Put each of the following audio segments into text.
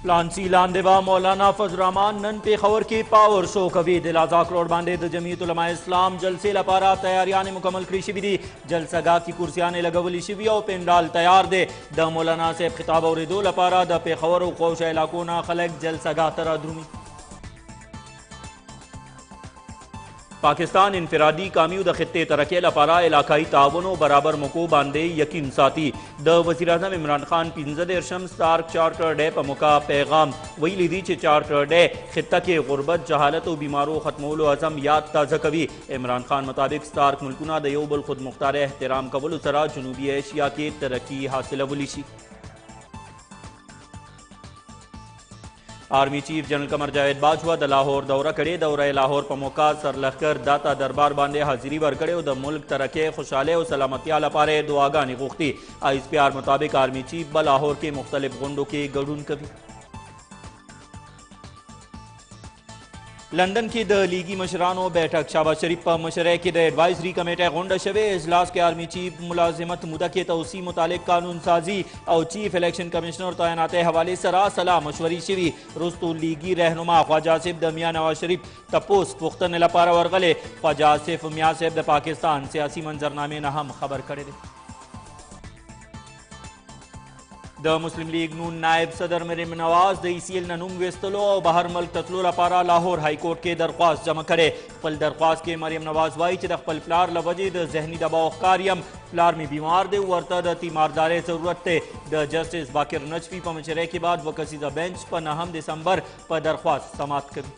پلان سی لاندې به مولانا فضل الرحمان نن پېښور کې پاور شو کوي. د لازاک روډ باندې د جمعیت علماء اسلام جلسې لپاره تیاریانې مکمل کړې شوې دي. جلسهګاه کې کرسیانې لګولې شوي او پنډال تیار دی. د مولانا صاحب خطاب اورېدو لپاره د پېښور او خوش علاقو نه خلک جلسهګاه ته رادرومي. پاکستان انفرادي قامي او د خطې ترقۍ لپاره علاقائی تعاون او برابر موقعو باندې یقین ساتي. د وزیراعظم عمران خان 35 سارک چارټر ډے په موقع پیغام ویلي دي چې چارټر ډے خطه کې غربت، جهالت او بیمارو ختمولو عزم یاد تازه کوي. عمران خان مطابق سارک ملکونه د یو بل خودمختارۍ احترام کولو سره جنوبي ایشیا کې ترقي حاصلولی شي. آرمی چیف جنرل قمر جاوید باجوه د لاهور دوره کړې. دوره لاهور په موقع سرلښکر داتا دربار باندې حاضري ورکړې او د ملک ترقۍ، خوشحالۍ او سلامتیا لپاره یې دعاګانې غوښتي. آی اس پي آر مطابق آرمی چیف به لاهور کې مختلف غونډو کې ګډون کوي. لندن کې د لیګي مشرانو بیٹھک، شهباز شریف په مشرۍ کې د ایډوایزري کمیټې غونډه شوې. اجلاس کې آرمي چیف ملازمت موده کې توسیع متعلق قانون سازي او چیف الیکشن کمشنر تعیناتۍ حوالې سره سلا مشورې شوي. وروسته لیګي رهنما خواجه آصف د میا نواز شریف تپوس پوښتنې لپاره ورغلی. خواجه آصف میا صاحب د پاکستان سیاسي منظرنامې نه هم خبر کړی دی. د مسلم لیگ نون نائب صدر مریم نواز د ای سی ایل نه نوم ویستلو او بهر ملک ته تلو لپاره لاهور های کورټ کې درخواست جمع کړی. خپل درخواست کې مریم نواز وایي چې د خپل پلار له وجې د ذهني دباو ښکار یم، پلار مې بیمار دی، ورته د تیماردارۍ ضرورت دی. د جسټس باقر نجفي په مشرۍ کې بعد 2 کسیزه بنچ په 9 دسمبر په درخواست سماعت کوي.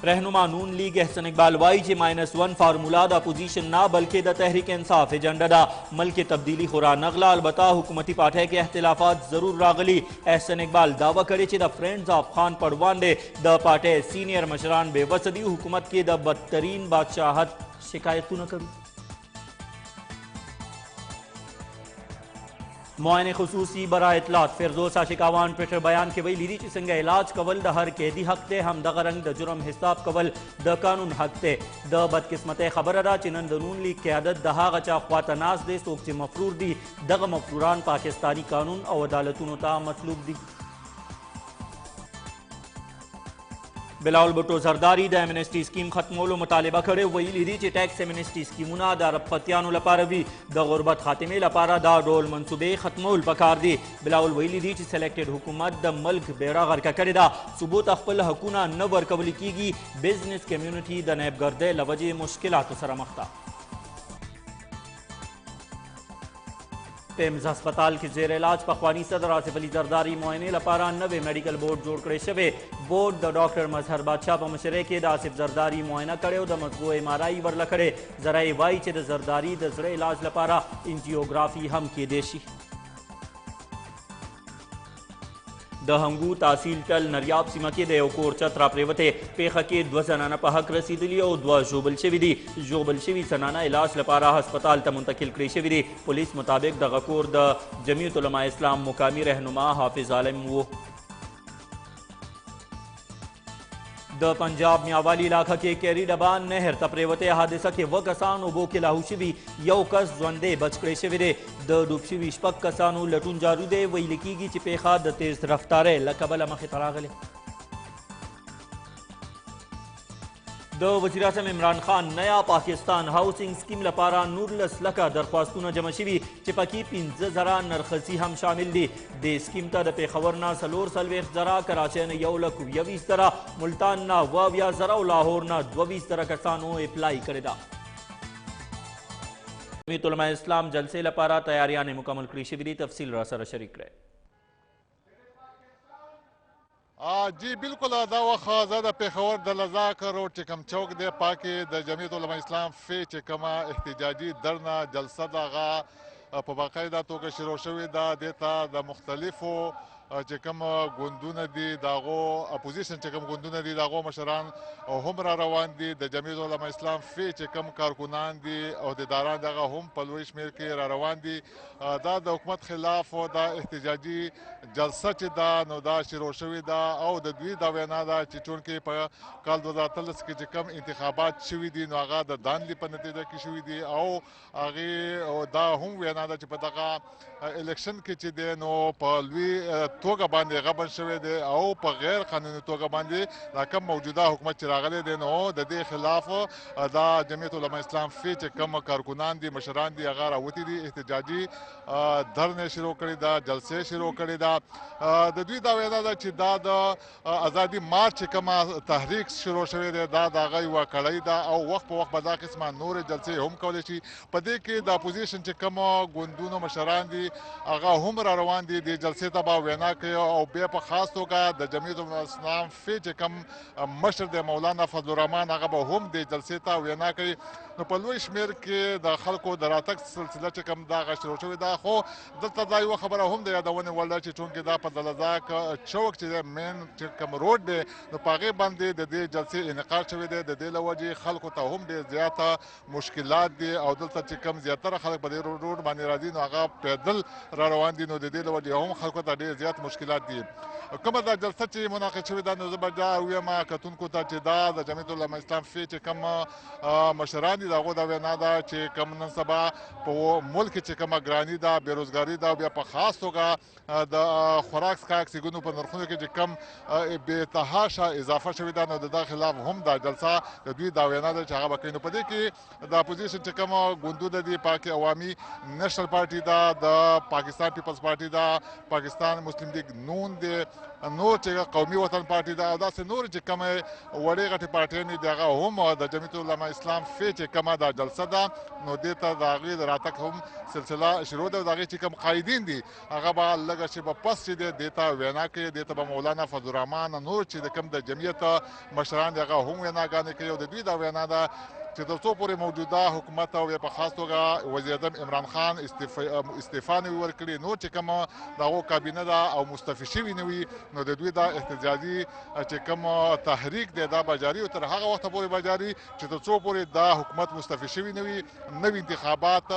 رهنما نون لیگ احسن اقبال وایي چې -1 فارمولا د اپوزیشن نه بلکې د تحریک انصاف ایجنډا ده. ملک کې تبدیلی خو را نغله، البته حکومتي پارټۍ کې اختلافات ضرور راغلي. احسن اقبال دعوه کړې چې د فرینډز آف خان پر وړاندې د پارټۍ سینئر مشران بې وسه دي، حکومت کې د بدترین بادشاهت شکایتونه کوي. معاین خصوصي برای اطلاعات فردوس عاشق اعوان ټویټر بیان کې ویلي دي چې څنګه علاج کول د هر قیدي حق دی، همدغه رنګ د جرم حساب کول د قانون حق دی. د بدقسمتۍ خبره ده چې نن د نون لیګ قیادت د هغه چا خواته ناست دی څوک چې مفرور دي. دغه مفروران پاکستاني قانون او عدالتونو ته مطلوب دي. بلاول بټو زرداري د ایمنسټي سکیم ختمولو مطالبه کړې، ویلي دي چې ټیکس ایمنسټي سکیمونه د اربپتیانو لپاره وي، د غربت خاتمې لپاره دا ډول منصوبې ختمول پکار دي. بلاول ویلي دي چې سلیکټډ حکومت د ملک بیړه غرقه کړې ده، صوبو ته خپل حقونه نه ورکول کیږي، بزنس کمیونټي د نیبګردۍ له وجې مشکلاتو سره مخ ده. پیمز هسپتال کې زیر علاج پخوانی صدر آصف علي زرداري معاینې لپاره نوی میډیکل بورډ جوړ کړی شوی. بورډ د ډاکټر مظهر بادشاه په مشرۍ کې د آصف زرداري معاینه کړې او د مزغو ایم آر آی ورله کړې. ذرایع وایي چې د زرداري د زړه علاج لپاره انجیوګرافي هم کیدی شي. د هنګو تحصیل ټل نریاب سیمه کې د یو کور چت راپرېوتی. پېښه کې 2 زنانه په حق رسېدلي او 2 ژوبل شوي دي. ژوبل شوي زنانه علاج لپاره هسپتال ته منتقل کړی شوي دي. پولیس مطابق دغه کور د جمعیت علماء اسلام مقامي رهنما حافظ عالم وو. د پنجاب میاوالی علاقه کې کیری ډبا نهر ته پرېوتې حادثه کې 7 کسان اوبو کې لاهو شوي، یو کس ژوندی بچ کړی شوی دی. د ډوب شوي 6 کسانو لټون جاري دی. ویل کیږي چې پېښه د تیز رفتارۍ له کبله مخې ته راغلې. د وزیراعظم عمران خان نیا پاکستان هاوسینګ سکیم لپاره 19 لکه درخواستونه جمع شوي چې پکې 5,000 نرخسي هم شامل دي. دې سکیم ته د پېښور نه 44,000، کراچۍ نه 1,21,000، ملتان نه 72,000 او لاهور نه 22,000 کسانو اپلای کړې ده. جمعیت علماء اسلام جلسې لپاره تیاریانې مکمل کړې شوې دي. تفصیل را سره شریک کړئ. جی بالکل، دا وخت زه د پېښور د لزاک روډ چې کوم چوک دی پاکې د جمعیت علماء اسلام فی چې کومه احتجاجي درنه جلسه ده هغه په باقاعده توګه شروع شوې ده. دې ته د مختلفو چې کوم ګوندونه دي د هغو اپوزیشن چې کوم ګوندونه دي د هغو مشران هم را روان دي. د جمعیت علما اسلام فی چې کوم کارکنان دي، عهدیداران، دغه هم په لوی شمیر کې را روان دي. دا د حکومت خلاف دا احتجاجي جلسه چې ده نو دا شروع شوې ده او د دوی دا وینا ده چې چونکې په کال 2018 کې چې کوم انتخابات شوي دي نو هغه د داندلې په نتیجه کې شوي دي، او هغې دا هم وینا ده چې په دغه الیکشن کې چې دی نو په لوی توګه باندې غبن شوی دی او په غیر قانوني توګه باندې دا کوم موجوده حکومت چې راغلی دی، نو د دې خلاف دا جمعیت علما اسلام فی چې کوم کارکنان دي، مشران دي، هغه راوتي دي، احتجاجي درنې شروع کړې ده، جلسې شروع کړې ده. د دوی دا وینا ده چې دا د ازادي مارچ چې کومه تحریک شروع شوی دی دا د هغه یوه کړۍ ده او وخت په وخت به دا قسمه نورې جلسې هم کولی شي. په دې کې د اپوزیشن چې کوم ګوندونو مشران دي هغه هم را روان دي، د جلسې ته به وینا کوي، او بیا په خاص توګه د جمعیت اسلام فی چې کوم مشر دی مولانا فضل الرحمن هغه به هم د جلسې ته وینا کوي. نو په لوی شمیر کې د خلکو د راتګ سلسله چې کوم دا شروع شوې ده. خو دلته دا یوه خبره هم د یادونې وړ ده چې چونکې دا په دلزاک چوک چې دی، مین چې کوم روډ دی، نو په هغې باندې د دې جلسې انعقاد شوی دی. د دې له وجې خلکو ته هم ډېر زیاته مشکلات دي او دلته چې کوم زیاتره خلک په دې روډ باندې راځي نو هغه پیدل را روان دي، نو د دې له وجې هم خلکو ته ډېر زیات مشکلات دي. کومه دا جلسه چې منعقد شوې ده نو زه به دا ووایم کتونکو ته چې دا د جمعیت علما اسلام فی چې کوم مشران دي د هغو دا وینا ده چې کوم نن سبا په ملک کې چې کومه ګراني ده، بېروزګاري ده، او بیا په خاص توګه د خوراک څښاک څیزونو په نرخونو کې چې کوم بې تحاشا اضافه شوې ده، نو د دغه خلاف هم دا جلسه د دوی دا وینا ده چې هغه به کوي. نو په دې کې د اپوزیشن چې کوم ګوندونه دي پاکې عوامي نېشنل پارټي ده، د پاکستان پیپلز پارټي ده، پاکستان مسلم لیګ نون دی، نور چې قومي وطن پارټي ده او داسې نور چې کومې وړې غټې پارټیانې دي هغه هم د جمعیت علما اسلام فی چې کومه دا جلسه ده نو دې ته د هغې د راتګ هم سلسله شروع ده، او د هغې چې کوم قایدین دي هغه به لږه شېبه پس چې دی دې ته وینا کوي. دې ته به مولانا فضل الرحمن نور چې د کوم د جمعیت مشران دي هغه هم ویناګانې کوي، او د دوی دا وینا ده چې تر څو پورې موجوده حکومت او په خاص توګه وزیراعظم عمران خان استعفا نه وي ورکړې، نور چې کوم د هغو کابینه ده او مستعفي شوي نه وي، نو د دوی دا احتجاجي چې کوم تحریک دی دا به جاري او تر هغه وخته پورې به جاري چې تر څو پورې دا حکومت مستعفي شوي نه وي، نوي انتخابات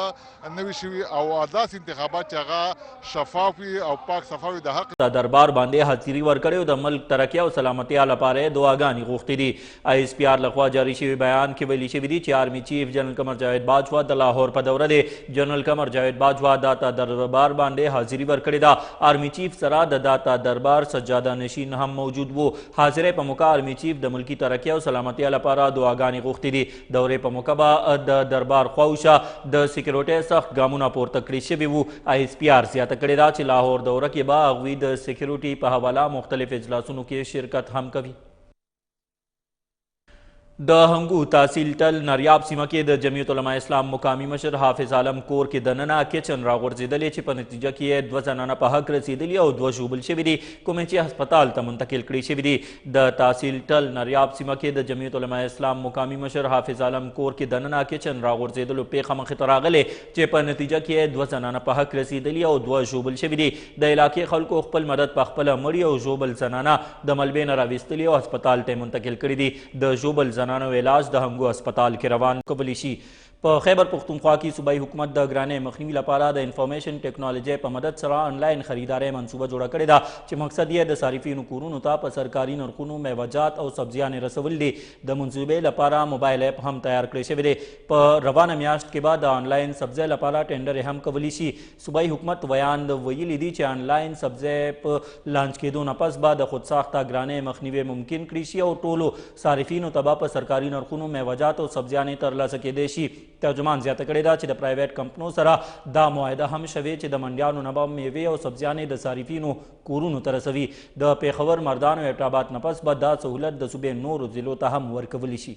نه وي شوي او داسې انتخابات چې هغه شفاف وي او پاک صفا وي. د حق دربار باندې حاضري ورکړې او د ملک ترقي او سلامتیا لپاره یې دعاګانې غوښتې دي. آی ایس پي آر لخوا جاري شوي بیان کې ویلي شوي دي چې آرمي چیف جنرال قمر جاوید باجوه د لاهور په دوره دی. جنرال قمر جاوید باجوه داتا دربار باندې حاضري ورکړې ده. آرمي چیف سره د داتا دربار سجاده نشین هم موجود وو. حاضرۍ په موقع آرمي چیف د ملکی ترقي او سلامتیا لپاره دعاګانې غوښتې دي. دورې په موقع به د دربار خواوشا د سکیورټۍ سخت ګامونه پورته کړي شوي وو. آی ایس پي آر زیاته کړې ده چې لاهور دوره کې به هغوی د سکیورټي په حواله مختلف اجلاسونو کې شرکت هم کوي. د هنګو تحصیل ټل نریاب سیمه کې د جمعیت علماء اسلام مقامي مشر حافظ عالم کور کې دننه کچن راغورځېدلې چې په نتیجه کې یې 2 زنانه په حق رسېدلي او 2 ژوبل شوي دي، کومې چې هسپتال ته منتقل کړي شوي دي. د تحصیل ټل نریاب سیمه کې د جمعیت علماء اسلام مقامي مشر حافظ عالم کور کې دننه کچن راغورځېدلو پېښه مخې ته راغلې چې په نتیجه کې یې 2 زنانه په حق رسېدلي او 2 ژوبل شوي دي. د علاقې خلکو خپل مدد په خپله مړي او ژوبل زنانه د ملبې نه راویستلي او هسپتال ته منتقل کړي دي. د ژوبل زنانو علاج د هنګو هسپتال کې روان کولی شي. په خیبر پښتونخوا کې صوبایي حکومت د ګرانۍ مخنیوي لپاره د انفارمیشن ټکنالوژۍ په مدد سره آنلاین خریدارۍ منصوبه جوړه کړې ده چې مقصد یې د صارفینو کورونو ته په سرکاري نرخونو میوهجات او سبزیانې رسول دي. د منصوبې لپاره موبایل اپ هم تیار کړی شوی دی. په روانه میاشت کې به د آنلاین سبزۍ لپاره ټینډرې هم کولی شي. صوبایي حکومت ویاند ویلي دي چې آنلاین سبزۍ په لانچ کېدو نه پس به د خودساخته ګرانۍ مخنیوی ممکن کړی شي او ټولو صارفینو ته به په سرکاري نرخونو میوهجات او سبزیانې ترلاسه کېدی شي. ترجمان زیاته کړې ده چې د پرایویټ کمپنو سره دا معاهده هم شوې چې د منډیانو نه به میوې او سبزیانې د صارفینو کورونو ته رسوي. د پېښور، مردان او ایبټ آباد نه پس به دا سهولت د صوبې نورو ضلعو ته هم ورکولی شي.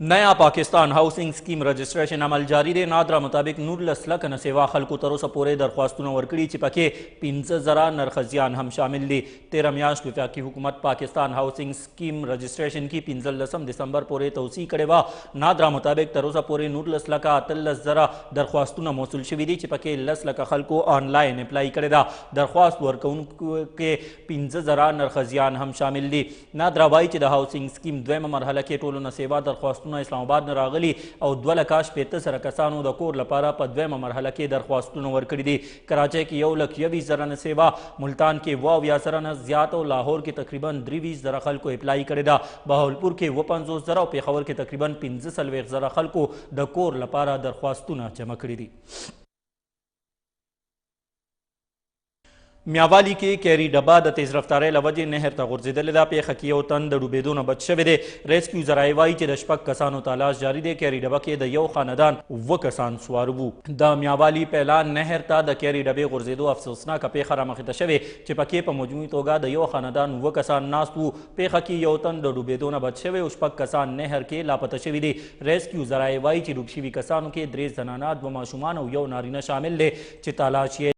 نیا پاکستان هاوسنګ سکیم رجسټریشن عمل جاری دی. نادرا مطابق 19 لکه نه سیوا خلکو تر اوسه پورې درخواستونه ورکړي چې پکې 5000 نرښځیان هم شامل دي. 13 میاشت وفاقي حکومت پاکستان هاوسنګ سکیم رجسټریشن کې 15 دسمبر پورې توسیع کړې وه. نادرا مطابق تر اوسه پورې 19 لکه 18 زره درخواستونه موصول شوي دي چې پکې 10 لکه خلکو آنلاین اپلای کړې ده. درخواست ورکوونکو کې 5000 نرښځیان هم شامل دي. نادرا وایي چې د هاوسنګ سکیم دویمه مرحله کې ټولو نه سیوا درخواستونه اسلام آباد نه راغلي او 2,60,000 کسانو د کور لپاره په دویمه مرحله کې درخواستونه ورکړي دي. کراچۍ کې 1,21,000 نه سیوا، ملتان کې 72,000 نه زیات او لاهور کې تقریبا 23,000 خلکو اپلای کړې ده. بهاولپور کې 57,000 او پېښور کې تقریبا 45,000 خلکو د کور لپاره درخواستونه جمع کړي دي. میاوالي کې کیری ډبه د تیز رفتارۍ له وجې نهر ته غورځېدلې ده. پېښه کې یو تن د ډوبېدو نه بچ شوی دی. ریسکیو ذرایع وایي چې د شپږ کسانو تلاش جاري دی. کیری ډبه کې د یو خاندان اووه کسان سوار وو. د میاوالي پیلان نهر ته د کیری ډبې غورځېدو افسوسناکه پېښه رامخې ته شوې چې پکې په مجموعي توګه د یو خاندان اووه کسان ناست وو. پېښه کې یو تن د ډوبېدو نه بچ شوی او شپږ کسان نهر کې لاپته شوي دي. ریسکیو ذرایع وایي چې ډوب شوي کسانو کې درې زنانه، دوه ماشومان او یو نارینه شامل دی چې تلاش یې